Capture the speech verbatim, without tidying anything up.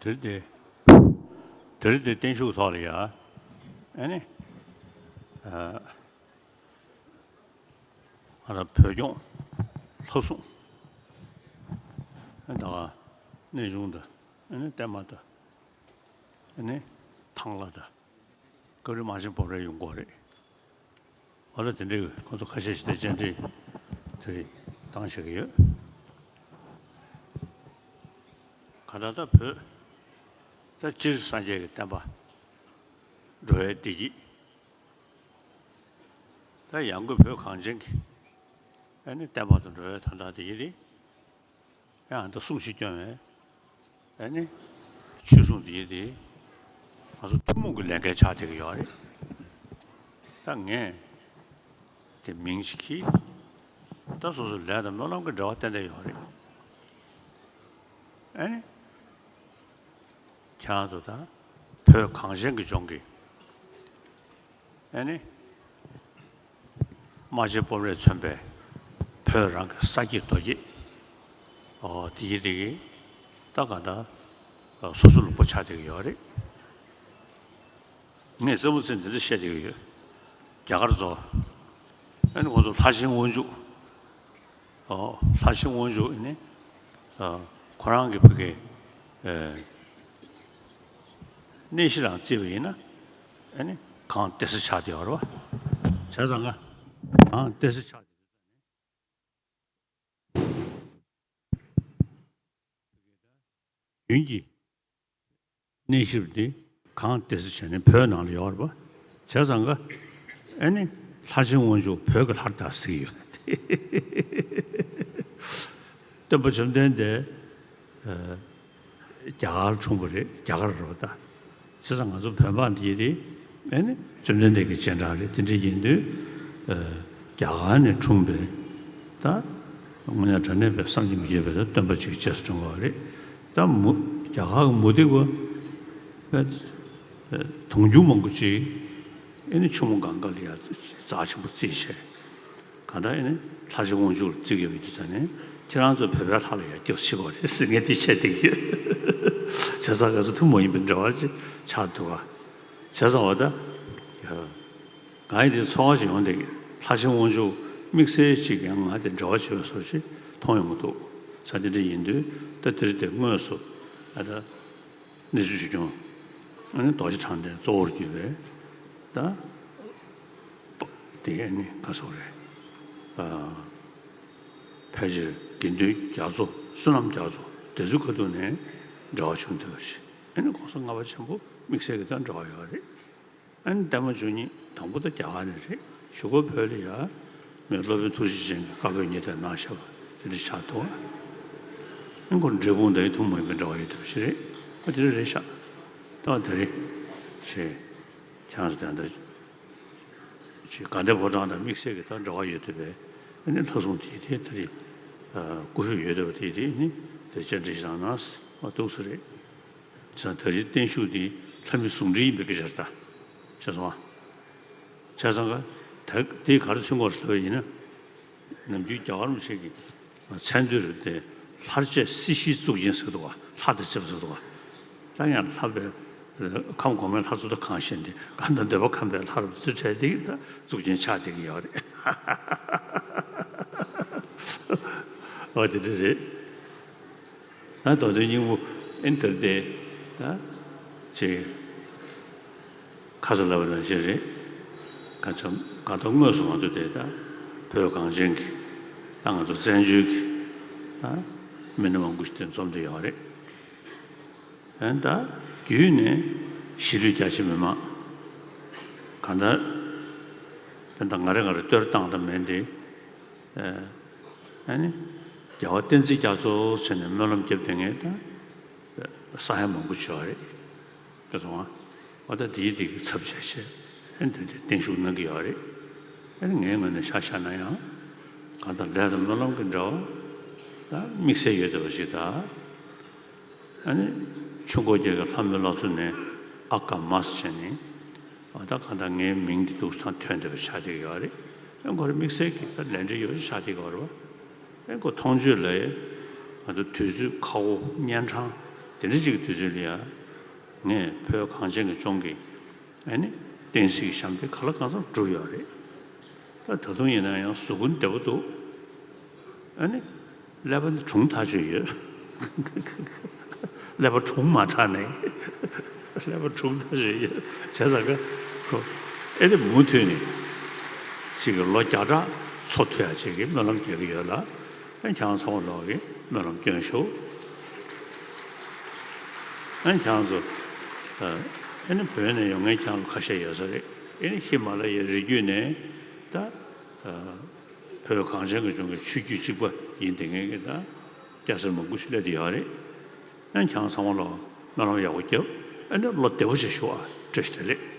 དེར་དེ། དེར་དེ་བརྟན་བཞུགས་ཐོག་ལ་ཡ། ཨ་ནི། ཨ་ཨ་ད་བོད་སྐྱོང་ལྷ་སྲུང་། ཨ་ད་གནས་ཆུང་དང་། ཨ་ནི་བརྟན་མ་དང་། ཨ་ནི་ཐང་ལྷ་དང་། སྐབས་རེ་རྨ་ཆེན་སྤོམ་རའི་ཡོང་གི་རེད། འོ་ན་དེ་འདྲའི་ཁོང་ཚོ་ཁ་ཤས་ཤིག་དེ་བཅར་འདྲི་དེ་རིགས་བཏང་བཞག་གི་ཡོད། ག་ད་ལྟ་བོད་ད་སྤྱིར་སངས་རྒྱས་ཀྱི་བསྟན་པ་འགྲོ་བའི་བདེ་སྐྱིད། ད་ཡང་སྒོས་བོད་གངས་ཅན་གྱི་ཨ་ནི་བསྟན་པ་དང་འགྲོ་བའི་དོན་དག་དེ་ཡིན་ཏེ། ཡང་ད་སྲུང་ཞིག་སྐྱོན་བས། ཨ་ནི་ཆོས་སྲུང་དེ་ཡིན་ཏེ། ང་ཚོ་ཐུན་མོང་གི་ལས་འགན་ཆགས་བསྡད་ཀྱི་ཡོད་རེད། ད་ངས་དེ་མིང་ཞིག་གིས། ད་སོ་སོ་ལས་དང་སྨོན་ལམ་གྱི་འབྲེལ་བ་ཏན་ཏན་ཡོད་རེད། ཨ་ནི། ཁྱེད་རང་ཚོ་ད་བོད་གངས་ཅན་གྱི་ལྗོངས་ཀྱི། ཨ་ནི། རྨ་ཆེན་སྤོམ་རས་མཚོན་པའི་བོད་རང་གི་ས་སྐྱེས་རྡོ་སྐྱེས། ཨོ་དེ་གི་དེ་གི་ད་ག་ད་སོ་སོ་ལུང་པ་ཆགས་བསྡད་ཀྱི་ཡོད་རེད། ངས་རྩེད་མོ་རྩེ་འདི་འདྲ་བཤད་བསྡད་ཀྱི་ཡོད། རྒྱ་གར་ཚོ། ཨ་ནི་ཁོང་ཚོ་ལྷ་ཆེན་དབང་ཕྱུག་ཨོ་ལྷ་ཆེན་དབང་ཕྱུག་ཨ་ནི། ཨ་ཁོ་རང་གི་ཕ་གི་ཨེ་གནས་གཞི་རང་བརྩིས་པ་ཡིན་ན། ཨ་ནི་གངས་ཏི་སེ་ཆགས་བསྡད་ཡོད་རེད་བ། བྱས་ཙང་ང་གངས་ཏི་སེ་ཆགས་བསྡད་ཡུན་གྱི་གནས་གཞི་འདི་གངས་ཏི་སེ་བྱས་ནས་བོད་ནང་ལ་ཡོད་རེད་པ། བྱས་ཙང་ཀ་ཨ་ནི་ལྷ་ཆེན་དབང་ཕྱུག་བོད་ཀྱི་ལྷ་རེད་ཟེར་གྱི་ཡོད། སྟོན་པ་བཅོམ་ལྡན་འདས་ཨ་རྒྱ་གར་འཁྲུངས་པ་རེད། རྒྱ་གར་རེད་པ་ད། བྱས་ཙང་ང་ཚོ་བོད་འབངས་འདི་རེད། ཨ་ནི་བཅོམ་ལྡན་འདས་ཀྱི་རྗེས་འབྲང་རེད། དེ་འདྲ་ཡིན་དུས་ཨ་རྒྱ་གར་ནས་འཁྲུངས་པའི་ད་དངོས་གནས་དྲང་གནས་པའི་བསམ་གྱིས་མི་ཁྱབ་པའི་སྟོན་པ་ཅིག་རྗེས་སུ་འབྲང་བ་རེད། ད་མུ་རྒྱ་གར་གྱི་མུ་སྟེགས་པ་ཨ་དུང་ཕྱུར་མང་པོ་ཅིག་ཨ་ནི་ཆུ་མོ་གངྒཱ་ལ་ཡ་རྩ་ཆེན་པོ་བརྩིས་བྱས། གང་ལྟར་ཨ་ནི་ལྷ་ཆེན་དབང་ཕྱུག་ལ་བརྩི་གི་ཡོད་པའི་དུས་ཙམ་ནས་ཁྱེད་རང་ཚོ་བོད་པའི་ལྷ་ལ་ཡང་སྐྱབས་སུ་མཆི་དགོས་རེད་ཟེར་ངས་འདི་བཤད་བསྡད་ཀྱི་ཡོད། བྱས་ཙང་ང་ཚོ་ཐུན་མོང་མ་ཡིན་པའི་འབྲེལ་བ་ཅིག་ཆགས་འདུག་ག་བྱས་ཙང་འོ་ད། ང་ཡི་དེ་ཚོར་བ་ཞིག་ཡོང་བསྡད་ཀྱི། ལྷ་ཆེན་དབང་ཕྱུག་དམིགས་བསལ་ཅིག་ཡང་ང་དེ་འབྲེལ་བ་བྱེད་པའི་བཟོ་ཅིག་མཐོང་ཡོང་གི་འདུག་ས་དེ་འདྲ་ཡིན་དུས་ད་དེར་དེ་དངོས་སུ་ཨ་ད། གནས་ཆུང་ཆོས་སྐྱོང་། ཨ་ནི་རྡོ་རྗེ་དྲང་ལྡན་གཙོ་བོར་གྱུར་པའི་ད་དེ་ཨ་ནི་ག་སོགས་རེད། ཨ་ཕལ་ཆེར་དགེ་འདུན་རྒྱ་མཚོ་བསོད་ནམས་རྒྱ་མཚོ་དེ་ཚོའི་ཁ་ཐུག་ནས་འབྲེལ་བ་བྱུང་བསྡད་པ་ཞིག་ཨ་ནི་གོང་ས་ལྔ་པ་ཆེན་པོ་དམིགས་བསལ་གྱི་ད་འབྲེལ་བ་ཡོད་རེད། ཨ་ནི་བརྟན་མ་བཅུ་གཉིས་དང་པོ་ད་རྒྱ་གར་ནས་རེད། གཞུག་གུ་བོད་ལ་ཡ་མི་སློབ་དཔོན་ཐུགས་རྗེ་ཅན་གྱིས་བཀའ་བསྒོ་གཉིས་དང་གནང་བཞག་པ་དེ་འདྲ་ཆགས་འདུག་ཨ་ནི་ཁོ་འབྲས་སྤུངས་དང་ཐུན་མོང་མའི་འབྲེལ་བ་ཡོད་ཐུབ་ཞིག་རེད། ཨ་དེ་འདྲ་རེད་ཤག་ད་དེ་རེད། ཞེས་ཁྱེད་རང་ཚོ་དེ་འདྲ་ཞེས་དགའ་ལྡན་ཕོ་བྲང་དང་དམིགས་བསལ་གྱི་ད་འབྲེལ་བ་ཡོད་ཐུབ་པའི་ཨ་ནི་ལྷ་སྲུང་དེ་དེ་དེ་རེད། སྐུ་ཕེབས་ཡོད་ཐུབ་པ་དེ་དེ་ནི་དེ་བཅར་འདྲི་ཞིག་གནང་ན་མ་གཏོགས་སུ་རེད། བྱས་ཙང་ད་རེས་བརྟན་བཞུགས་འདི་ལྷ་མི་ཟུང་འབྲེལ་ཡིན་པའི་སྐད་ཆ་རེད་ད། ཤེས་སོང་ཨ། བྱས་ཙང་ཀ་ད་འདི་ག་རེ་མཚོན་གྱི་ཡོད་རེད་ལབ་པ་ཡིན་ན། ནམ་རྒྱུན་རྒྱ་གར་མི་ཞིག་གིས་མཚན་དུས་རེད་དེ་ལྷར་བཅས་སྲིད་ཞིའི་གཙུག་རྒྱན་ཟེར་འདུག་ག་ལྷ་དང་བཅས་པ་ཟེར་འདུག་ག་ད་ཡང་ལྷ་པའི་ཁམས་གོང་མའི་ལྷ་ཚོགས་དང་གང་ཞེས་ཏེ་གང་དང་འདོད་པ་ཁམས་པའི་ལྷ་རབ་ཚུལ་ཁྲིམས་དེ་ད་གཙུག་རྒྱན་ཆགས་བསྡད་ཀྱི་ཡོད་རེད། འོ་དེ་འདྲ་རེད། ད་མདོ་དོན་སྙིང་པོ་ཨེ་འདིར་ཏེ་ད་ཅེས་ཁ་ས་ལབ་པ་ནང་བཞིན་རེད། ག་ཚོད་ག་ད་དངོས་སུ་ང་ཚོ་དེ་ད་བོད་གངས་ཅན་གྱི་ད་ང་ཚོ་བཙན་བྱོལ་གྱི་ད་མི་སྣ་མང་པོ་ཞིག་དེ་འཛོམས་བསྡད་ཡོད་རེད། ཨེ་ད་བརྒྱུད་ནས་གཞིས་ལུས་རྒྱ་ཆེ་མི་མང་གང་ལྟར་དཔེར་ན་ང་རེ་ང་རེ་བསྟོད་བཏང་དང་མིན་ཏེ། ཨ་ནི་རྒྱལ་བ་བསྟན་འཛིན་རྒྱ་མཚོ་ཟེར་ནས་སྨོན་ལམ་བརྒྱབ་བསྡད་མཁན་ད་ས་ཡ་མང་པོ་ཡོད་རེད། དེ་སོང་ང་། འོ་ད་དེའི་དེ་གི་ཚབ་བྱས་བྱས་ཨ་ནི་དེ་དེ་བརྟན་བཞུགས་གནང་གི་ཡོད་རེད། ཨ་ནི་ངའི་ངོས་ནས་ཆ་བཞག་ན་ཡང་གང་ལྟར་ལས་དང་སྨོན་ལམ་གྱི་འབྲེལ་བ་ད་དམིགས་བསལ་ཡོད་བསྡད་པ་ཞིག་དང་། ཨ་ནི་ཆུ་འགོ་རྒྱལ་གྱི་ལྷ་མོའི་བླ་མཚོ་ནས་ཨ་ཀ་མ་སི་བྱས་ནས། ཨ་ད་གང་ལྟར་ངའི་མིང་འདི་འདུག་སེ་ཐོན་བསྡད་པ་ཆགས་བསྡད་ཀྱི་ཡོད་རེད། ཨ་ཁོ་རེ་དམིགས་བསལ་གྱི་ད་ལས་འབྲེལ་ཡོད་ཆགས་བསྡད་ཀྱི་ཡོད་རེད་བ། ཨ་ཁོ་མཐོང་ཆོས་ལ་ང་ཚོ་དུས་ཚོད་ཁ་བོ་གཉན་འཕྲང་ དེ་འདྲ་ཅིག་གི་དུས་ཚོད་ལ་ཡ། ངས་བོད་གངས་ཅན་གྱི་ལྗོངས་ཀྱི་ཨ་ནི་བསྟན་སྲིད་ཀྱི་ཞབས་འདེགས་གང་ལ་གང་འཚམ་བསྒྲུབས་ཡོད་རེད། ད་ད་དུང་ཡིན་ན་ཡང་གཟུགས་པོ་བདེ་པོ་འདུག་ཨ་ནི་ཀླད་པ་འདི་གྲུང་ཐག་ཆོད་ཡོད། ཀླད་པ་གྲུང་མ་དྲགས་ནས། ཀླད་པ་གྲུང་ཐག་ཆོད་ཡོད། བྱས་ཙང་ཀ་ཁོ་ཨེ་དེ་མུ་མཐུད་ནས་ཅིག་གི་ལོ་བརྒྱ་ཕྲག་འཚོ་ཐུབ་ཡ་ཅིག་གི་སྨོན་ལམ་རྒྱག་གི་ཡོད་ལ། ཨ་ཁྱེད་རང་ཚང་མ་ལོག་གི་སྨོན་ལམ་སྐྱོན་ཤོག་ཨ་ཁྱེད་རང་ཚོ་ཨ་ནི་བོད་ནས་ཡོང་མཁན་ཁྱེད་རང་ཚོ་ཁ་ཤས་ཡོད་ས་རེད། ཨ་ནི་ཧི་མ་ལ་ཡའི་རི་རྒྱུད་ནས་ད་ཨ་བོད་གངས་ཅན་གྱི་ལྗོངས་ཀྱི་ཆོས་བརྒྱུད་གཅིག་པ་ཡིན་བསྡད་མཁན་གྱི་ད་སྐྱ་སེར་མང་པོ་ཞིག་སླེབས་བསྡད་ཡོད་རེད། ཨ་ཁྱེད་རང་ཚང་མ་ལོག་སྨོན་ལམ་ཡག་པོ་རྒྱབ། ཨ་ནི་བློ་བདེ་པོ་ཞིག་ཞུ་ཨ། བཀྲ་ཤིས་བདེ་ལེགས།